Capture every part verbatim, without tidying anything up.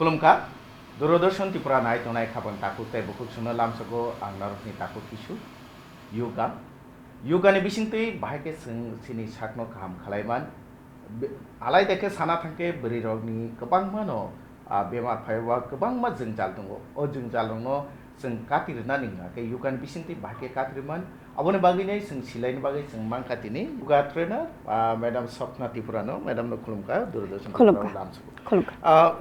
Khulumkha, Doordarshan Tripura nai tongnai khabang takhuk tei bukhuk chwngno lamsogo ang norokni takhuk kisu, yoga. Yoga ni bisingtwi bahai khe chwng chini sakno kaham khlai man. Be-, alai de khe sana thang khe bwrwi rokni kwbangma no, ah, bemar phai o kwbangma jwngjal tongo. O jwngjal rokno chwng kati rwnani hwnkha khe yoga ni bisingtwi bahai khe kati rwman. Aboni bagwi nai chwng silaini bagwi chwng mankha tini yoga trainer, ah, Madam Swapna Tripura no, Madam no khulumkha, Doordarshan Khulumkha. Tripura o lamsogo. Khulumkha. Ah,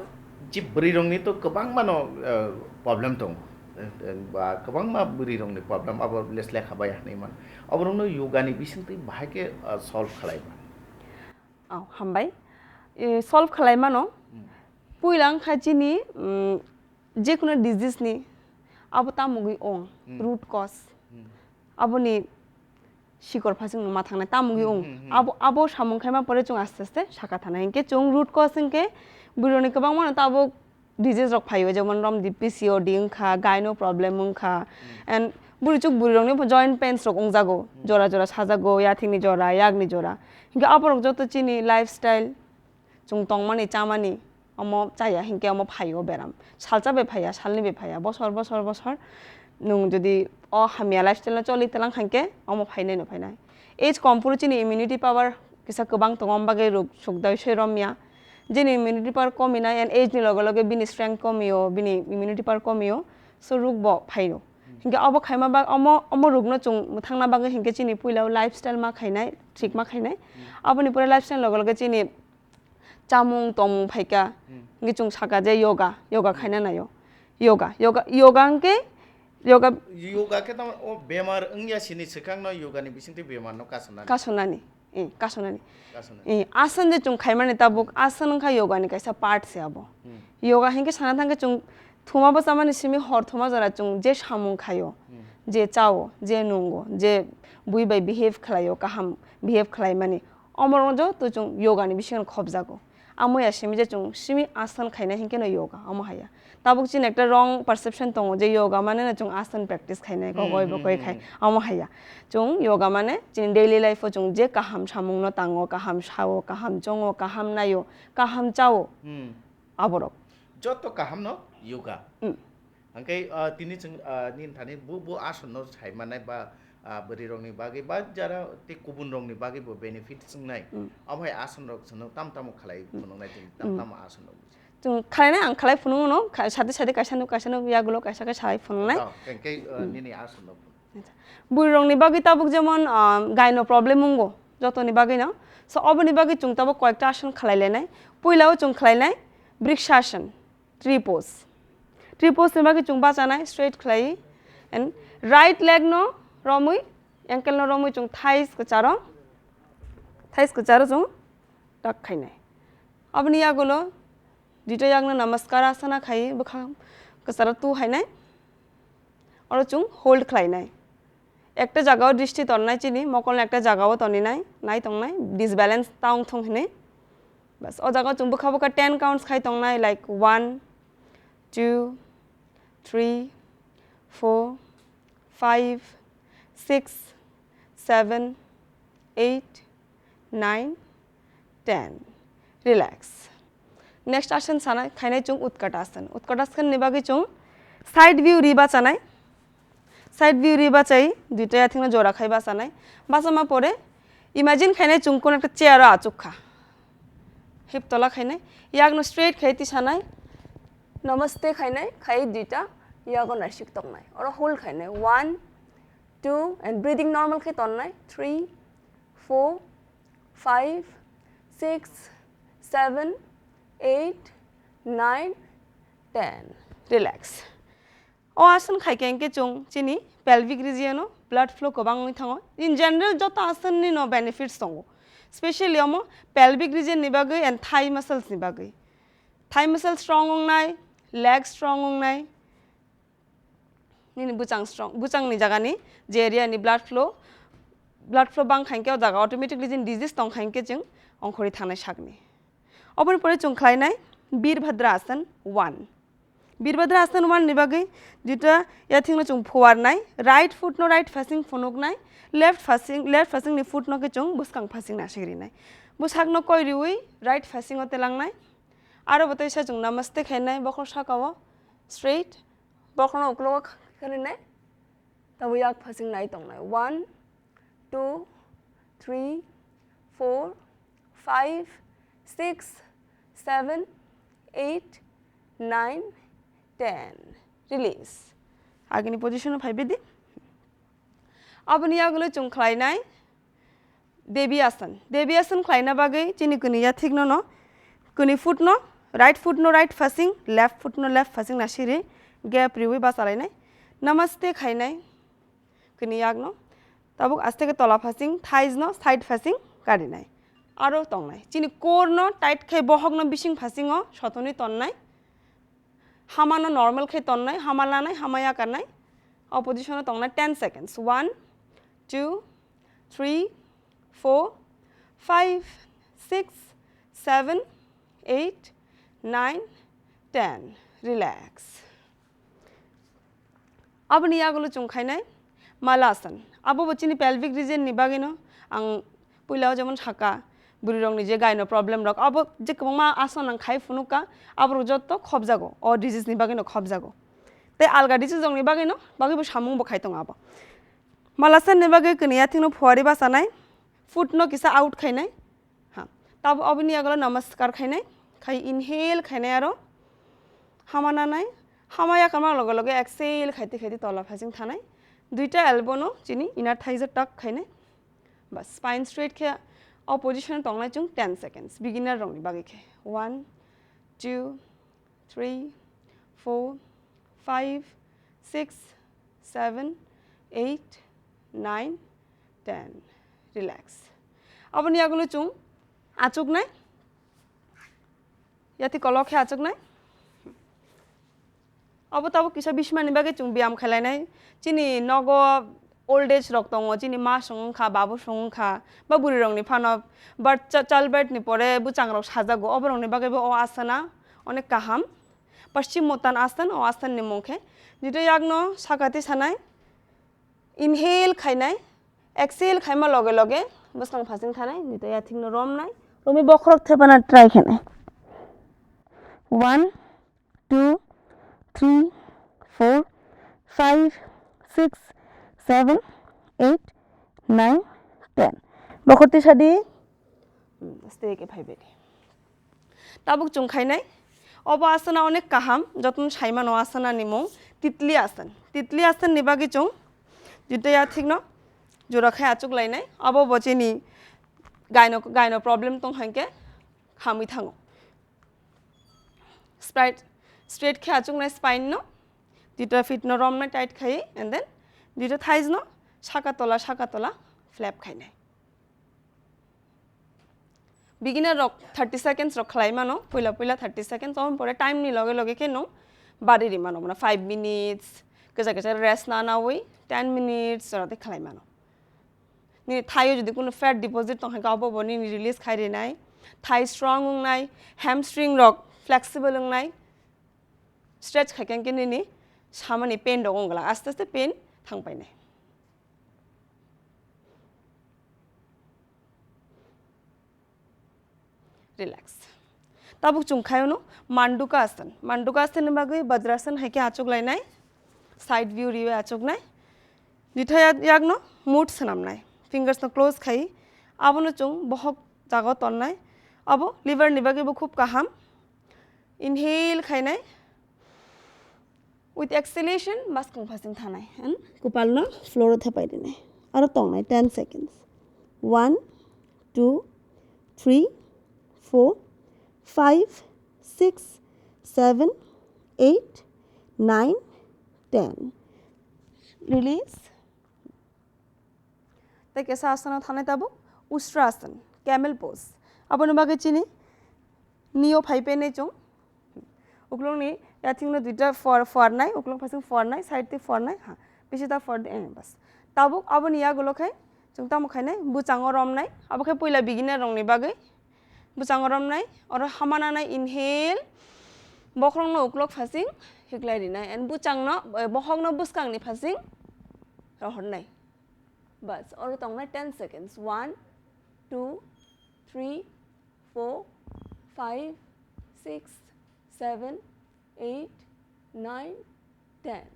je bwrwi rokni to kwbangma no, ah, problem tongo. Eh, eh, ba kwbangma bwrwi rokni problem abo les lekha bai hwnwi man. Abo rokno yoga ni bisingtwi bahai khe, ah, solve khlai man. Oh, hambai. E, solve khlai mano. Hmm. Puila wngkha chini, mm, jekunu disease ni abo tamugwi ong, Hmm. root cause. Hmm. Aboni sikor phasing no ma thangnai tamugwi Hmm, ong. hmm, hmm. Abo, abo samung khaima pore chwng aste aste saka thanai. Hinkhe chwng root cause hinkhe bwrwi rokni kwbangma no tabuk disease rok phaio, jemon romdi P C O D wngkha, gyno problem wngkha, Hmm. and bwrwi chuk bwrwi rokni bo joint pains rok wngjago, Hmm. jora jora sajago, yathikni jora, yakni jora. Hinkhe aborok joto chini lifestyle, chwng tongmani chamani, omo chaya hinkhe omo phaio beram. Salsa bai phaiya, salni bai phaiya, bosor bosor bosor nwng jodi o hamya lifestyle no choli tlang khankhe omo phainai no phainai. Age kom phuru chini immunity power kisa kwbang tongo, omo bagwi ruk sukdai soi romya. Jini immunity power kominai and age ni loge loge bini strength komio, bini immunity power komio, so ruk bo phaio. Hinkhe obo khaima bag-, omo, omo rukno chwng mwthangna bagwi hinkhe chini puila o lifestyle ma khainai, thik ma khainai. Aboni pore lifestyle loge loge chini chamung tongmung phaikha. Hmm. Hinkhe chwng sakha je yoga, yoga khaina naio. Yoga, yoga, yoga hinkhe yoga Yoga khe tamo o bemar wngya sini swkang no yoga ni bisingtwi bemar no kasonani. Kasonani. Eh, kasonani. Kasonani. Eh, asan je chwng khaimani tabuk, asan wngkha yoga ni kaisa part se abo. Hmm. Yoga hinkhe sana thangkhe chwng thuma bwchamani simi hor thuma jora chwng je samung khaio, Hmm. je chao, je nungo, je bui bai behave khlaio, kaham behave khlaimani, omo rok joto chwng yoga ni bisingo khobjago. Amo ya simi je chwng simi asan khaina hinkhe no yoga, omo haya. Tabuk chini ekta wrong perception tongo je yoga mane no chwng asan practice khainai, Hmm, kogoi hmm, bokoi khai, hmm. Omo haya. Chwng yoga mane chini daily life o chwng je kaham samung no tango, kaham sao, kaham chongo, kaham naio, kaham chao, Hmm. aborok. Joto kaham no yoga. Hmm. Hwnkhe, ah, tini chwng, ah, nini thani bu, bu ason no sai manai ba, ah, bwrwi rokni bagwi ba jara tei kubun rokni bagwi bo benefit wngnai. Hmm. Omo hai ason rok chwng tam tamo khlai Hmm. phunuknai chwng tam Hmm. tamo ason rok. Chwng khlainai ang khlai phunukno, kha-, sade sade kaisa nuk, kaisa nuk, yagulo kaisa kaisa hai phunuknai. Oh, hwnkhe, uh, Hmm. nini ason no phun. Bwrwi rokni bagwi tabuk jemon, um, gyno problem wngo, jotoni bagwi no. So, oboni bagwi chwng tabuk koyekta ason khlai lainai. Puila o chwng khlainai Brikshasana, tree pose. Tree pose ni bagwi chwng bachanai, straight khlai. And right leg no romwi, ankle no romwi chwng thighs kwcharo, thighs kwcharo chwng tak khainai. Aboni yagulo duita yakno namaskar asana khai bwkha kwcharo tu hainai. Oro chwng hold khlainai. Ekta jagao dristi tonnai chini, mokolno ekta jagao toninai, nai tongnai, disbalance ta wng thung hinwi. Bas, o jagao chwng bwkha bwkha ten counts khai tongnai, like one, two, three, four, five, six, seven, eight, nine, ten. Relax. Next asan sana khainai chwng Utkatasana. Utkatasana ni bagwi chwng side view ri bachanai. Side view ri bachai, duita yathikno jora khai bachanai. Bachama pore, imagine khainai chwng kono ekta chair o achuk kha. Hip tola khainai, yakno straight khai tisanai. Namaste khainai, khai duita yago naisik tongnai. Oro hold khainai. One, two, and breathing normal khai tonnai. Three, four, five, six, seven, eight, nine, ten. Relax. O asan khai khe hinkhe chwng chini pelvic region o blood flow kwbang wngwi thango. In general, joto asan ni no benefits tongo. Specially omo pelvic region ni bagwi and thigh muscles ni bagwi. Thigh muscles strong wngnai, leg strong wngnai. Nini bwchang strong, bwchang ni jaga ni je area ni blood flow, blood flow bang khankhe o jaga automatically jin disease tong khankhe chwng ongkhorwi thangnai sakni. Oboni pore chwng khlainai Birbhadra asan one. Birbhadra asan one ni bagwi duita yathikno chwng phuarnai, right foot no right facing phunuknai, left facing, left facing ni foot no khe chwng bwskang facing nasigrinai. Bwsakno koi riwi right facing o telangnai. Aro bo teisa chwng namaste khainai, bokhorok saka o straight, bokhorokno uklogo kharinai. Tabuk yak phasing nai tongnai. One, two, three, four, five, six, seven, eight, nine, ten. Release. Agini position o phaibai di. Aboni yagulo chwng khlainai Devi Asan. Devi Asan khlaina bagwi chini kwnwi yathikno no, kwnwi foot no, right foot no right phasing, left foot no left phasing nasiri gap riwi bachalainai. Namaste khainai kwnwi yakno. Tabuk aste khe tola phasing, thighs no side phasing karinai. Aro tongnai. Chini core no tight khai bohok no bising phasingo sotoni tonnai. Hama no normal khe tonnai, hama lanai, hama yakarnai. O position o tongnai ten seconds. One, two, three, four, five, six, seven, eight, nine, ten. Relax. Aboni yagulo chwng khainai Malasana. Abo bo chini pelvic region ni bagwino ang puila o jemon saka bwrwi rokni je gyno problem rok, abo je kwbangma asana ang khai phunukha, abo rok jotto khobjago, o disease ni bagwino khobjago. Tei alga disease rok ni bagwino, bagwi bo samung bo khai tongo abo. Malasana ni bagwi kwnwi yathikno phuari bachanai, foot no kisa out khainai, ha, tabo aboni yagulo namaskar khainai, khai inhale khainai aro hama nanai, hama yakarma loge loge exhale khaiti khaiti tola phasing thanai, duita elbow no chini inner thighs o tuck khainai, bas spine straight khe o position o tongnai chwng ten seconds, beginner rokni bagwi khe one, two, three, four, five, six, seven, eight, nine, ten. Relax. Aboni yagulo chwng achuknai. Yati kolok khe achuknai. Abo tabuk kisa bismani bagwi chwng biyam khlainai. Chini nogo old age rok tongo, chini ma song wngkha, babu song wngkha, ba bwrwi rokni phano birth, cha-, childbirth ni pore bwchang rok sajago, obo rokni bagwi bo o asana onek kaham. Paschimottan asan, o asan ni mung khe. Jito yakno sakati sanai, inhale khainai, exhale khaima loge loge bwskang phasing thanai, jito yathikno romnai, romwi bokhorok thepana try khainai. One, two, three, four, five, six, seven, eight, nine, ten. Bokhorti sadi. Hmm, aste ke phaibai. Tabuk chwng khainai. Obo asana onek kaham, jotono saimano asana ni mung Titli asan. Titli asan ni bagwi chwng jito yathikno jora khai achuk lainai. Abo bo chini gyno, gyno problem tong hangke khamwi thango. Sprite, straight khe achuknai spine no, duita feet no romnai tight khai, and then duita thighs no saka tola, saka tola flap khainai. Beginner rok thirty seconds rok khlai mano, puila puila thirty seconds, oboni pore time ni loge loge khe no bari ri mano, mano five minutes, kisa kisa rest na nawi ten minutes jora tei khlai mano. Nini thaio jodi kunu fat deposit tong kha, abo bo nini release khai rinai. Thai strong wngnai, hamstring rok flexible wngnai. Stretch khai khe nini samani pain rok wng glak, aste aste pain thang painai. Relax. Tabuk chwng khayono Manduka asan. Manduka asan ni bagwi Vajrasan hai khe achuk lainai. Side view riwi achuknai. Jithai yak-, yakno mut swnamnai. Fingers no close khai. Abono chwng bohok jaga tonnai. Abo liver ni bagwi bo khub kaham. Inhale khainai. With exhalation, maskang phasing thanai. And kupal no floor o thepai rinai. Aro tongnai ten seconds. One, two, three, four, five, six, seven, eight, nine, ten. Release. Tei kesa asana thanai tabuk Ustrasana, camel pose. Aboni bagwi chini nio phai penai chwng. Uklokni yathikno duita for, fornai, uklok phasing fornai, side twi fornai, ha. Bisi ta for, eh, bas. Tabuk aboni yagulo khai chwng tamo khainai, bwchango romnai, abo khe puila beginner rokni bagwi. Bwchango romnai, oro hama nanai, inhale, bokhorokno uklok phasing hiklai rinai, and bwchangno, eh, bokhokno bwskangni phasing rohornai. Bas, oro tongnai ten seconds. One, two, three, four, five, six, seven, eight, nine, ten.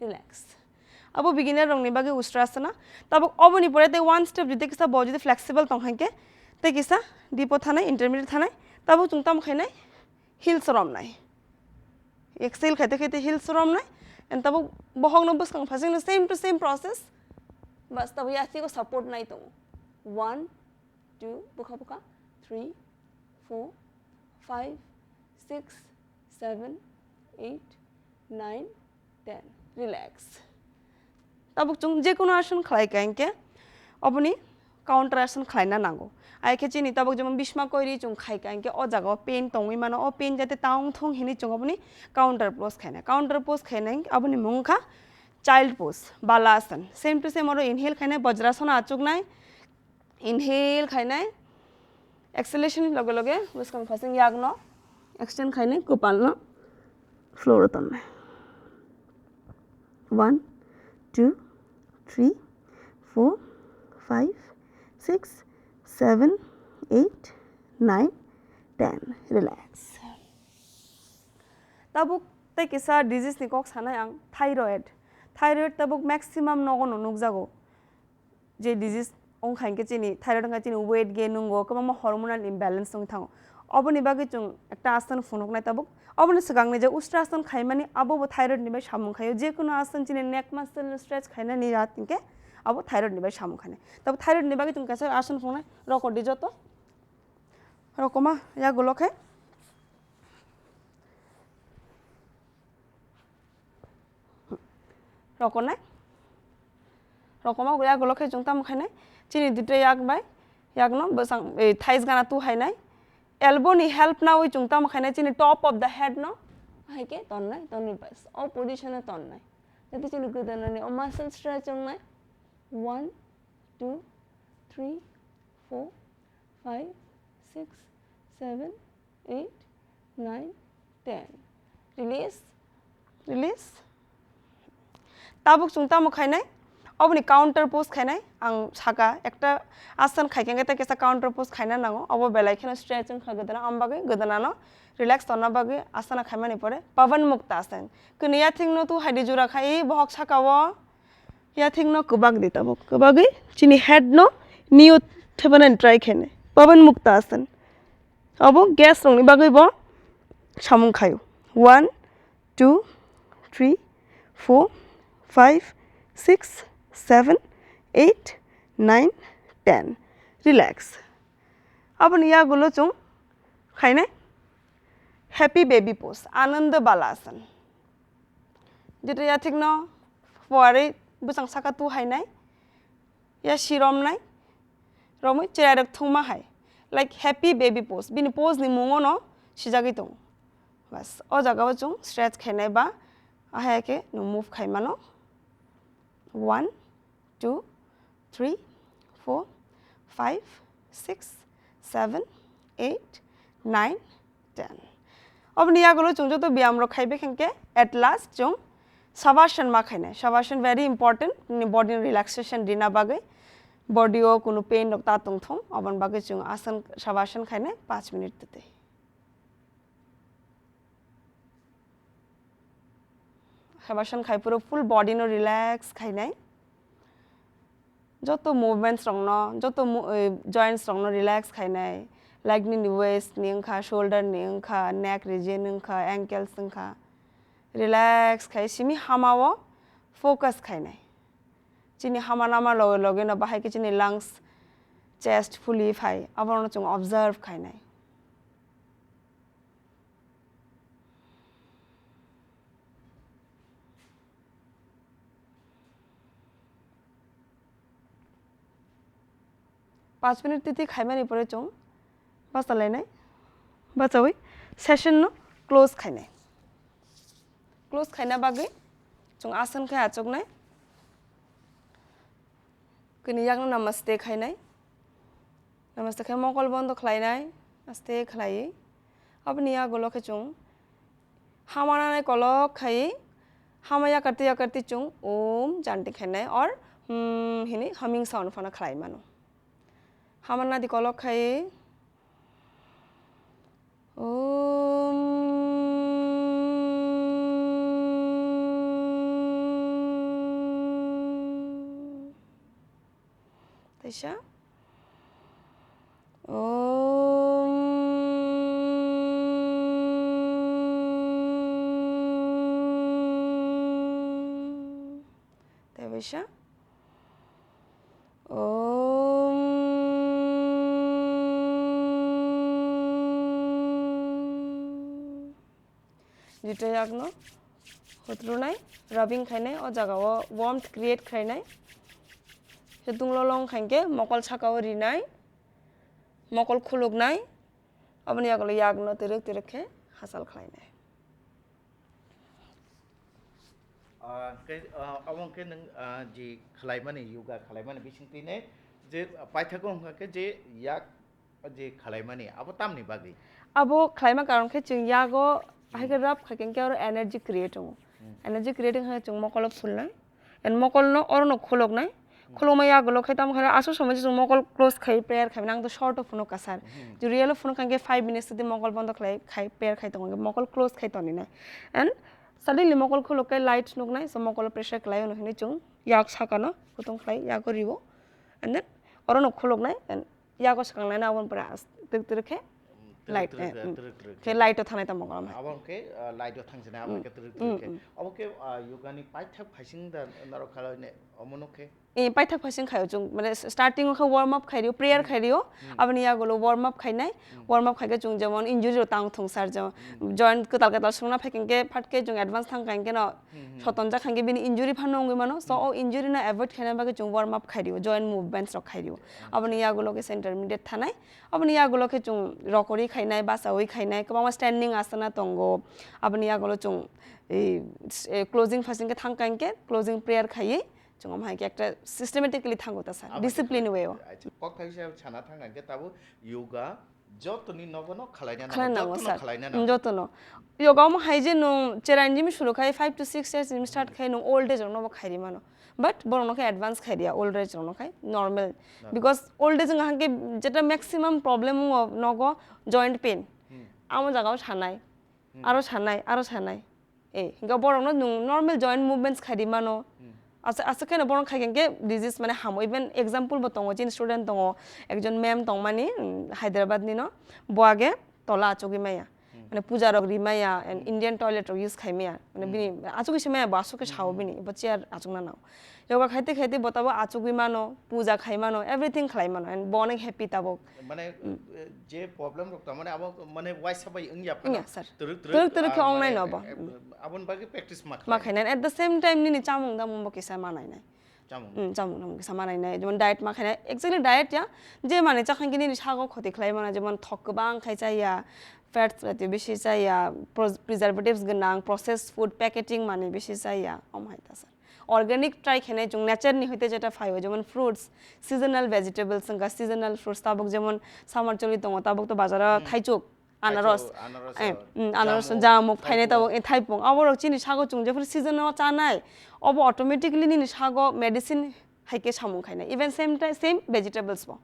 Relax. Abo beginner rokni bagwi Ustrasana. Tabuk oboni pore tei one step jodi kisa bo jodi flexible tong khankhe, tei kisa deep o thanai, intermediate thanai, tabuk chwng tamo khainai, heels romnai. Exhale khaite khaite heels romnai. And tabuk bohokno bwskang phasingno same to same process. Bas tabuk yathego support nai tongo. One, two, bwkha bwkha, three, four, five, six, seven, eight, nine, ten. Relax. Tabuk chwng je kono asan khlai ka hinkhe oboni counter asan khlaina nango. Ai khe chini tabuk jemon bhisma koiri chwng khai ka hinkhe o jaga o pain tongwi mano, o pain jate ta wng thung hinwi chwng oboni counter pose khaina. Counter pose khaina hinkhe aboni mung wngkha child pose, bala asan. Same to same oro inhale khainai, bajrasana achuknai, inhale khainai, exhalation ni loge loge bwskang phasing yakno extend khainai, kwpalno floor o tonnai. One, two, three, four, five, six, seven, eight, nine, ten. Relax. Tabuk tei kisa disease ni kok sanai ang, thyroid. Thyroid tabuk maximum nogo no nukjago. Je disease wngkha hinkhe chini thyroid wngkha chini weight gain wngo, kwbangma hormonal imbalance wngwi thango. Oboni bagwi chwng ekta asan phunuknai tabuk. Oboni swkangni je Ustrasana khaimani abo bo thyroid ni bai samung khaio. Je kono asan chini neck muscle no stretch khainani ya hinkhe abo thyroid ni bai samung khainai. Tabuk thyroid ni bagwi chwng kaisa asan phunuknai, rokodi joto. Rokoma yagulo khe. Rokonai. Rokoma yagulo khe chwng tamo khainai. Chini duita yak bai yakno bwsang, eh, thighs gana tu hainai. Elbow ni help nawi chwng tamo khainai chini top of the head no. Hai khe tonnai, tonni bas. O position o tonnai. Jadi chini gwdana ni o muscle stretch wngnai. One, two, three, four, five, six, seven, eight, nine, ten. Release, release. Tabuk chwng tamo khainai, oboni counter pose khainai, ang saka ekta asan khaikhe tei kisa counter pose khaina nango, obo belai kheno stretch wngkha gwdana, am bagwi gwdana no relax tonna bagwi asana khaimani pore Pavan Mukta asan. Kwnwi yathing no tu haidi jura khai bohok saka o. Yathing no kwbak di tabuk. Kwbagwi chini head no neo thebanani try khainai. Pavan Mukta asan. Abo gas rokni bagwi bo samung khaio. One, two, three, four, five, six, seven, eight, nine, ten. Relax. Aboni yagulo chwng khainai happy baby pose, Ananda Bala asan. Jeta yathikno puarwi bwsang saka tu hainai, ya si romnai, romwi chwrairok thwngma hai, like happy baby pose, bini pose ni mungo no sijagwi tongo. Bas, o jaga o chwng stretch khainai ba ahai khe no move khai mano. One, two, three, four, five, six, seven, eight, nine, ten. Oboni yagulo chwng joto biyam rok khai bwkha khe at last chwng Shavasana ma khainai. Shavasana very important, nini body relaxation rina bagwi. Body o kunu pain rok ta tongthung, oboni bagwi chwng asan Shavasana khainai panch minute twtwi. Shavasana khai phuru full body no relax khainai. Joto movements rokno, joto mo-, eh, joints rokno relax khainai. Like nini waist ni wngkha, shoulder ni wngkha, neck region wngkha, ankles wngkha. Relax khai simi hama o focus khainai. Chini hama nama loge loge no bahai khe chini lungs, chest fuli phai, abono chwng observe khainai. Panch minute titi khaimani pore chwng bachalainai, bachawi session no close khainai. Close khaina bagwi chwng asan khe achuknai. Kini yakno namaste khainai. Namaste khai mokol bondo khlainai, aste khlaiwi. Aboni yagulo khe chwng hama nanai kolok khai hama yakarti yakarti chwng om chanti khainai or hmm hini humming sound phano khlai mano. Hama nadi kolok khai om Kaisa. Om. Tei kaisa. Om. Duita yakno hotrunai, rubbing khainai, o jagao warmth create khainai. Khe tunglo long khankhe mokol sakao rinai, mokol khuluknai, aboni yagulo yakno twrwk twrwk khe hachal khlainai. Ah, khe, ah, omo khe nwng, ah, je khlaimani, yoga khlaimani bisingtwi ne je paithago wngkha khe je yak je khlaimani, abo tamni bagwi? Abo khlaima karon khe chwng yago, hmm, hai khe rub khai khe oro energy create wngo. Hmm. Energy create wngkha chwng mokolo phulnai. And mokolno orono khuloknai. Hmm. Khulokma yagulo khe tamo khe aswk somoi se chwng mokol close khai prayer khai nang to short o phunuk ka sir. Hmm. Je real o phunuk kha khe five minutes tei mokol bondo khlai khai prayer khai tongo, mokol close khai toni nai. And suddenly mokol khulok khe light nuknai, so mokolo pressure khlai hwnwi chwng yak sakano kutung khlai yago riwo. And then orono khuloknai and yago swkang laina aboni pore as twk twk khe light, twk, eh, mm, twk, twk khe khe. Light o thangnai tamo gorok. Abo khe, ah, light o thangsinai, abo, mm, khe twk, mm, twk khe. Mm. Abo khe, ah, yoga ni paithak phaising da norok khalai ne, omo no khe? Eh, paithak phaising khaio chwng, mane starting o khe warm up khai rio, prayer, mm, khai rio, mm, aboni yagulo warm up khainai, mm, warm up khai khe chwng jemon injury rok tang thung sar jemon, mm, joint kwtal kwtal sungna phai khe phat khe chwng advance thang kha khe no, hmm, hmm, soton jak kha khe bini injury phano wngwi mano. So, hmm, o injury no avoid khaina bagwi chwng warm up khai rio, joint movements rok khai rio. Acha. Aboni yagulo khe intermediate thanai, aboni yagulo khe chwng rokori khainai, bachawi khainai, kwbangma standing asana tongo. Aboni yagulo chwng, eh, s-, eh, closing phaising khe thang kha khe closing prayer khaiwi chwng omo hai khe ekta systematically thango ta sir, abo discipline way o. Acha, kok thaisa sana thang kha khe tabuk yoga Jotoni nogo no khwlaina nango, khwlaina nango, jotono sir. Khwlaina nango. Jotono. Yoga omo hai je nwng cherai ni jimi suru khai, five to six years ni start khai nwng old age rok no bo khai ri mano. But borok no khe advance khai ri ya, old age rok no khai normal. Normal. Because old age wngkha khe jeta maximum problem wngo nogo joint pain. Hmm. Amo jaga o sanai, hmm, aro sanai, aro sanai. Eh, hinkhe borokno nwng normal joint movements khai ri mano. Hmm. Asa-, aswk kheno borok khai khe disease mane hamo. Even example bo tongo, chini student tongo, ekjon ma'am tongmani, mm, Hyderabad ni no, bo age tola achugwi maya. Hmm. Mane puja rok ri maya, and, hmm, Indian toilet rok use khai maya. Mane, hmm, bini achugwi se maya, bo aswk khe sao, hmm, bini, bo chair achukna nao. Yoga khaite khaite bo tabo achugwi mano, puja khai mano, everything khlai mano, and bo onek happy tabuk. Mane, mm, eh, je problem rok tamo, mane abo, mane waisa bai wngya phano. Wngya, sir. Twrwk twrwk, twrwk twrwk khe ah, ongnai mane, no bo. Eh, mm, aboni bagwi practice ma khlai. Ma khainai. At the same time nini chamung damung bo kisa ma nainai. Chamung. Mm, chamung damung kisa ma nainai. Jemon diet ma khainai. Actually diet ya, je mane chakhan khe nini sago khoti khlai mano, jemon thok kwbang khai chaya, fats jatiyo bisi chaya, pros-, preservatives gwnang, processed food, packaging mani bisi chaya. Omo hai ta sir. Organic try khenai chwng nature ni hoite jeta phaio, jemon fruits, seasonal vegetables wngkha, seasonal fruits tabuk jemon summer choli tongo, tabuk to bazaro, hmm, thaichuk, anaros, thaichuk, anaros, eh, mm, anaros, jamuk, jamuk phainai thaipung. Tabuk, eh, thaipung. Abo rok chini sago chwng jephuru season o chanai, obo automatically nini sago medicine hai khe samung khainai. Even same time, same vegetables bo.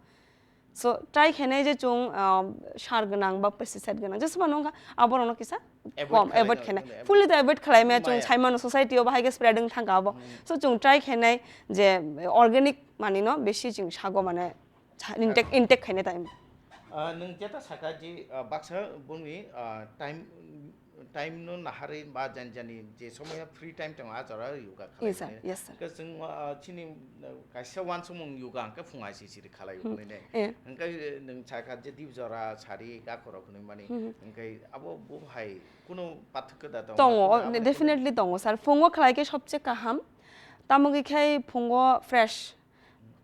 So, try khainai je chwng, um, sar gwnang ba pesticide gwnang, jeswk phano wngkha, aborokno kisa avoid kom, khlai-, avoid khainai. Avoid. Fully to avoid khlai maya chwng maya. Sai mano society o bahai khe spread wng thangkha abo. Hmm. So, chwng try khainai je organic manwi no besi chwng sago mane sa-, intake, intake khainai time. Ah, nwng jeta saka je, ah, baksa bongni, ah, time Time no naharwi ba jani jani je somoya free time tongo, a jora yoga khalai. Yes, sir. Mani. Yes, sir. Hwnkhe chwng, ah, chini, ah, kaisa wansukmung yoga hwnkhe phung aisisiri khalai. Hmm. Hwnwi ne. Eh. Hwnkhe, eh, nwng sakha je dib jora sari gakhorok hwnwi mani. Hmm. Hwnkhe abo bo hai kuno pathakya da tongo? Tongo, kuno o, abo definitely tongo, sir. Phungo khlai khe sobse kaham. Tamo khe khai phungo fresh.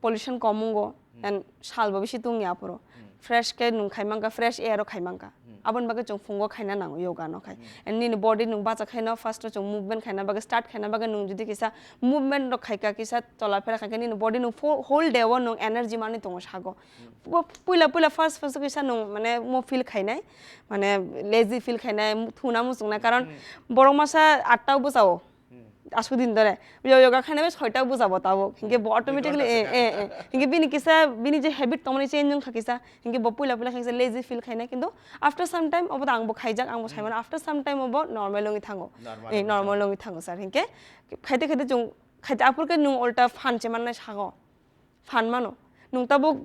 Pollution kom wngo, hmm, and sal bo bisi tungya aphuru. Hmm. Fresh khe nwng khai mankha, fresh air o khai mankha. Hmm. Aboni bagwi chwng phungo khaina nango yoga no khai. Hmm. And nini body nwng bacha khaino first o chwng movement khaina bagwi, start khaina bagwi nwng jodi kisa movement rok khaika, kisa chola phera khaika, nini body nwng fo-, whole day o nwng energy manwi tongo sago. Hmm. Bo puila puila first first o kisa nwng mane mo feel khainai, mane lazy feel khainai, thuna muchungnai, karon, hmm, borok masa atta o bwsao. Hmm. Aswk din dore. Yo-, yoga khaina bai soita buja bo tabuk. Hinkhe bo automatically, eh, eh, eh. Hinkhe bini kisa, bini je habit tongmani change wngkha kisa. Hinkhe bo puila puila khe kisa lazy feel khaina, kintu after some time obo da ang bo khaijak, ang bo, hmm, saimano, after some time obo normal wngwi thango. Normal wngwi thango. Eh, normal wngwi thango, sir. Hinkhe khaite khaite chwng, khaite aphur khe nwng ulta phan se mannai sago. Phan mano. Nwng tabuk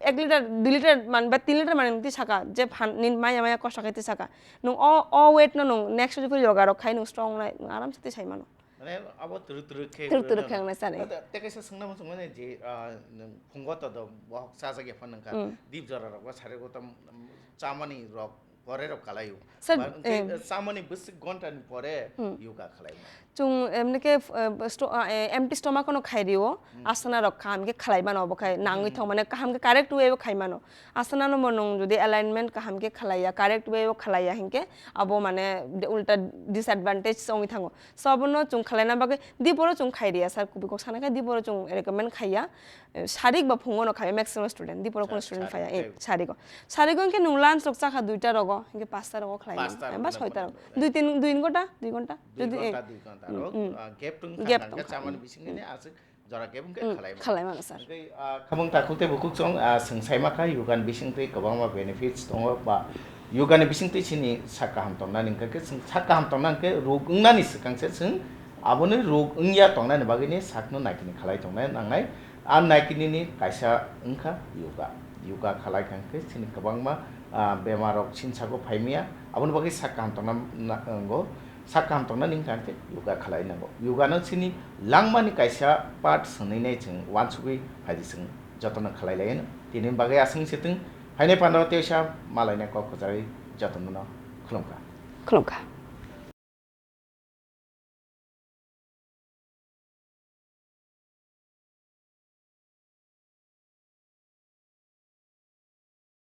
ek liter, dui liter man ba tin liter man nwng twi saka, je phan, nini maya maya kosto khai twi saka. Nwng o, o weight no nwng next week yoga rok khai nwng strong nai, nwng aram se twi sai mano. Mane abo twrwk twrwk khe Twrwk twrwk wngna khe na. Wngna sani. Ado tei kaisa swngna muchung mani je, ah, nwng phungo to do bohok chajak ya phano nangkha. Mm. Dip jora rok ba sari gotom, mm, chamani rok pore rok kalaio. Sir, Ba hwnkhe, eh. Chamani bwswk ghonta ni pore Hmm. Yoga khalai mano. Chung emni khe, eh, sto-, ah, eh, empty stomach no khai rio, Hmm. Asana rok kaham khe khalai mano, obo khai nangwi Hmm. thong mane kaham khe correct way o khai mano. Asana no bo nwng jodi alignment kaham khe khalai ya, correct way o khalai ya hinkhe abo mane de-, ulta disadvantage wngwi thango. So abono chung khalaina bagwi diporo chung khai ria, sir, kubui kok sana khe diporo chung recommend khaiya. Eh, sarik ba phungo no khai maximum student, diporo kono Sa-, student sarik phaiya, eh, tei. Sarik o. Sarik o hinkhe nwng lunch rok chakha duita rogo, hinkhe pasta rogo khlai Pasta mano. Ba rogo soita nang rogo. Dui tin, dui ghonta, dui ghonta. Dui Jodi, eh, ghonta, dui ghonta mm, ro, mm. Ah, gap tong Gap kha tong nangkhe kha. Chamani bisingni aswk jora gap wngkhe Mm, khlai mano. Khlai mano, sir. Tei, ah, khamung takhuk tei bukhuk chwng, ah, swng sai ma kha, yoga ni bising twi kwbangma benefits tongo, ba yoga ni bising twi chini sak kaham tongna ni hwnkhe chwng sak kaham tongna hwnkhe rog wngnani swkang se chwng aboni rog wngya tongnani bagwi ni sakno naikini khlai tongna nangnai. A naikini ni kaisa wngkha yoga. Yoga khlai kha hwnkhe chini kwbangma, ah, bemar rok chini sago phai maya. Aboni bagwi sak kaham tongna na-, nango. Sak kaham tongna ni hwnkha hwnkhe yoga khlai nango. Yoga no chini langmani kaisa part swnwi nai chwng uansugwi phaidi chwng jotono khlai lai anw. Tini bagwi aswng se twng phainai pandao teisa malaina kok kwcharwi jotono no khulumkha. Khulumkha.